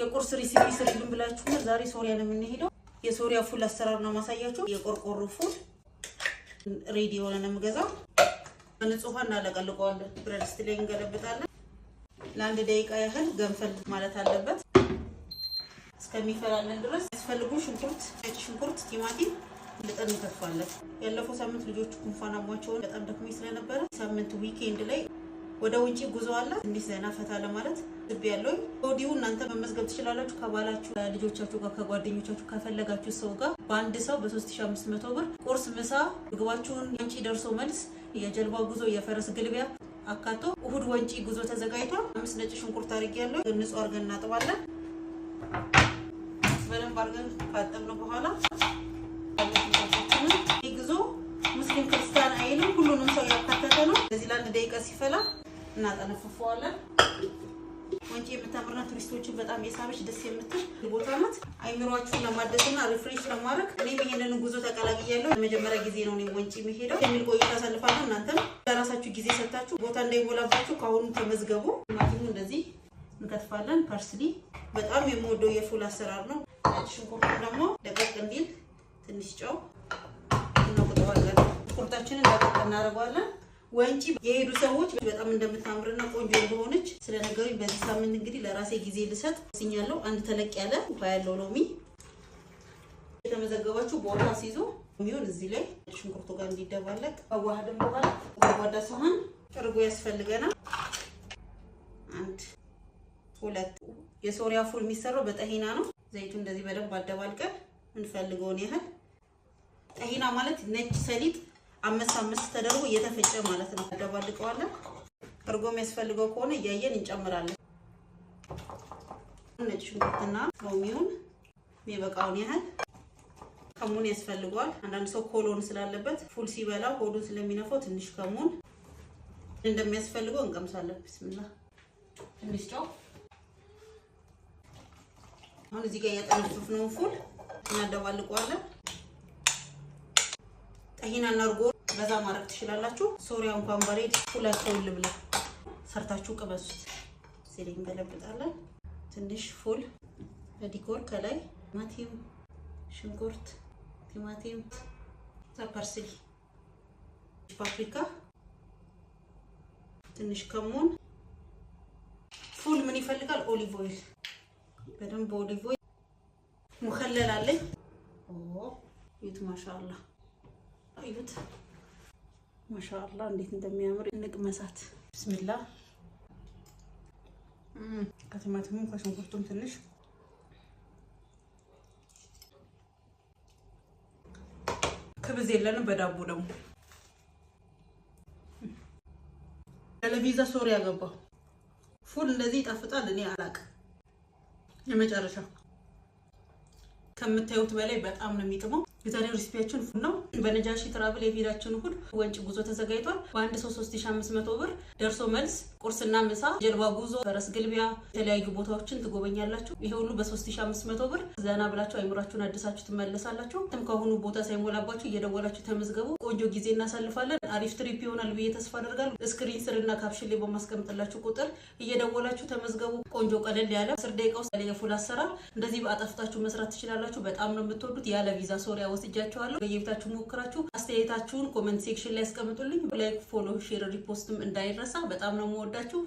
የቁርስ recipe ስሪልን ብላችሁ ዛሬ ሶሪያ ነው የምንሄደው። የሶሪያ ፉል አሰራር ነው ማሳያችሁ። የቆርቆሮ ፉል ready የሆነ ነው የምገዛው። በንጹህ ውሃ እናለቀልቀዋለን። ብረት ድስት ላይ እንገለብጣለን። ለአንድ ደቂቃ ያህል ገንፈል ማለት አለበት። እስከሚፈላልን ድረስ ያስፈልጉ ሽንኩርት፣ ነጭ ሽንኩርት፣ ቲማቲም ልጠን እንከትፋለን። ያለፈው ሳምንት ልጆቹ ጉንፋን አሟቸውን በጣም ደክሞኝ ስለነበረ ሳምንት weekend ላይ ወደ ውጪ ጉዞ አለ። ትንሽ ዘና ፈታ ለማለት ስብ ያለው ወዲሁ እናንተ መመዝገብ ትችላላችሁ። ከባላችሁ፣ ልጆቻችሁ ጋር፣ ከጓደኞቻችሁ፣ ከፈለጋችሁ ሰው ጋር በአንድ ሰው በ3500 ብር ቁርስ፣ ምሳ፣ ምግባችሁን ወንጪ ደርሶ መልስ፣ የጀልባ ጉዞ፣ የፈረስ ግልቢያ አካቶ እሁድ ወንጪ ጉዞ ተዘጋጅቷል። አምስት ነጭ ሽንኩርት አድርጌያለሁ። ንጹህ አድርገን እናጥባለን። በደንብ አድርገን ካጠብነው በኋላ ሽንኩርታችንን ጉዞ ሙስሊም ክርስቲያን አይልም፣ ሁሉንም ሰው ያካተተ ነው። እዚህ ለአንድ ደቂቃ ሲፈላ እናጠነፍፈዋለን። ወንጪ የምታምርና ቱሪስቶችን በጣም የሳበች ደስ የምትል ቦታ ናት። አይምሯችሁን ለማደስና refresh ለማድረግ እኔም ይሄንን ጉዞ ተቀላቅያለሁ። ለመጀመሪያ ጊዜ ነው እኔም ወንጪ የምሄደው የሚል ቆይታ አሳልፋለሁ። እናንተም ለራሳችሁ ጊዜ ሰጥታችሁ ቦታ እንዳይሞላባችሁ ከአሁኑ ተመዝገቡ። ቲማቲሙ እንደዚህ እንከትፋለን። Parsley በጣም የምወደው የፉል አሰራር ነው። ነጭ ሽንኩርቱ ደግሞ ደቀቅ እንዲል ትንሽ ጨው እናቁጠዋለን። ሽንኩርታችንን ደቀቅ እናደርገዋለን። ወንጪ የሄዱ ሰዎች በጣም እንደምታምርና ቆንጆ እንደሆነች ስለነገሩኝ በዚህ ሳምንት እንግዲህ ለራሴ ጊዜ ልሰጥ ወስኛለሁ። አንድ ተለቅ ያለ ውሃ ያለው ሎሚ የተመዘገባችሁ ቦታ ሲይዙ የሚሆን እዚህ ላይ ሽንኩርቱ ጋር እንዲደባለቅ አዋህድን በኋላ ጎድጓዳ ሳህን እርጎ ያስፈልገናል። አንድ፣ ሁለት። የሶሪያ ፉል የሚሰራው በጠሂና ነው። ዘይቱ እንደዚህ በደንብ አደባልቀን እንፈልገውን ያህል። ጠሂና ማለት ነጭ ሰሊጥ አመስ አመስ ተደርጎ እየተፈጨ ማለት ነው። አደባልቀዋለን። እርጎ የሚያስፈልገው ከሆነ እያየን እንጨምራለን። ነጭ ሽንኩርትና ሎሚውን የሚበቃውን ያህል። ከሙን ያስፈልገዋል። አንዳንድ ሰው ኮሎን ስላለበት ፉል ሲበላ ሆዱን ስለሚነፋው ትንሽ ከሙን እንደሚያስፈልገው እንቀምሳለን። ብስሚላ። ትንሽ ጨው። አሁን እዚህ ጋር ያጠነፈፍነውን ፉል እናደባልቀዋለን። ጠሂናና እርጎ በዛ ማድረግ ትችላላችሁ። ሶሪያ እንኳን ባልሄድ ፉላቸውን ልብላ። ሰርታችሁ ቅመሱት። እዚህ ላይ እንገለብጣለን። ትንሽ ፉል ለ decor ከላይ ቲማቲም፣ ሽንኩርት፣ ቲማቲም፣ parsley፣ ፓፕሪካ፣ ትንሽ ከሙን። ፉል ምን ይፈልጋል? Olive oil፣ በደንብ olive oil። ሙከለል አለኝ። እዩት፣ ማሻአላ እዩት፣ ማሻአላ እንዴት እንደሚያምር። እንቅመሳት። ብስሚላ። ከቲማቲሙም ከሽንኩርቱም ትንሽ። ክብዝ የለንም፣ በዳቦ ደግሞ። ያለ ሶሪያ ገባሁ። ፉል እንደዚህ ይጣፍጣል። እኔ አላቅም። የመጨረሻ ከምታዩት በላይ በጣም ነው የሚጥመው። የዛሬው recipe ያችን ፉል ነው። በነጃሺ ትራቭል የፊታችን እሁድ ወንጪ ጉዞ ተዘጋጅቷል። በአንድ ሰው 3500 ብር ደርሶ መልስ ቁርስና ምሳ፣ ጀልባ ጉዞ፣ ፈረስ ግልቢያ፣ የተለያዩ ቦታዎችን ትጎበኛላችሁ። ይሄ ሁሉ በ3500 ብር ዘና ብላችሁ አይምሯችሁን አድሳችሁ ትመለሳላችሁ። ከአሁኑ ቦታ ሳይሞላባችሁ እየደወላችሁ ተመዝገቡ። ቆንጆ ጊዜ እናሳልፋለን። አሪፍ trip ይሆናል ብዬ ተስፋ አደርጋለሁ። Screen ስር እና caption ላይ በማስቀምጥላችሁ ቁጥር እየደወላችሁ ተመዝገቡ። ቆንጆ ቀለል ያለ 10 ደቂቃ ውስጥ የፉል አሰራር እንደዚህ አጣፍጣችሁ መስራት ትችላላችሁ። በጣም ነው የምትወዱት። ያለ ቪዛ ሶሪያ ወስጃችኋለሁ። በየቤታችሁ ሞክራችሁ አስተያየታችሁን comment section ላይ ያስቀምጡልኝ። Like፣ follow፣ share፣ repost ም እንዳይረሳ። በጣም ነው የምወዳችሁ።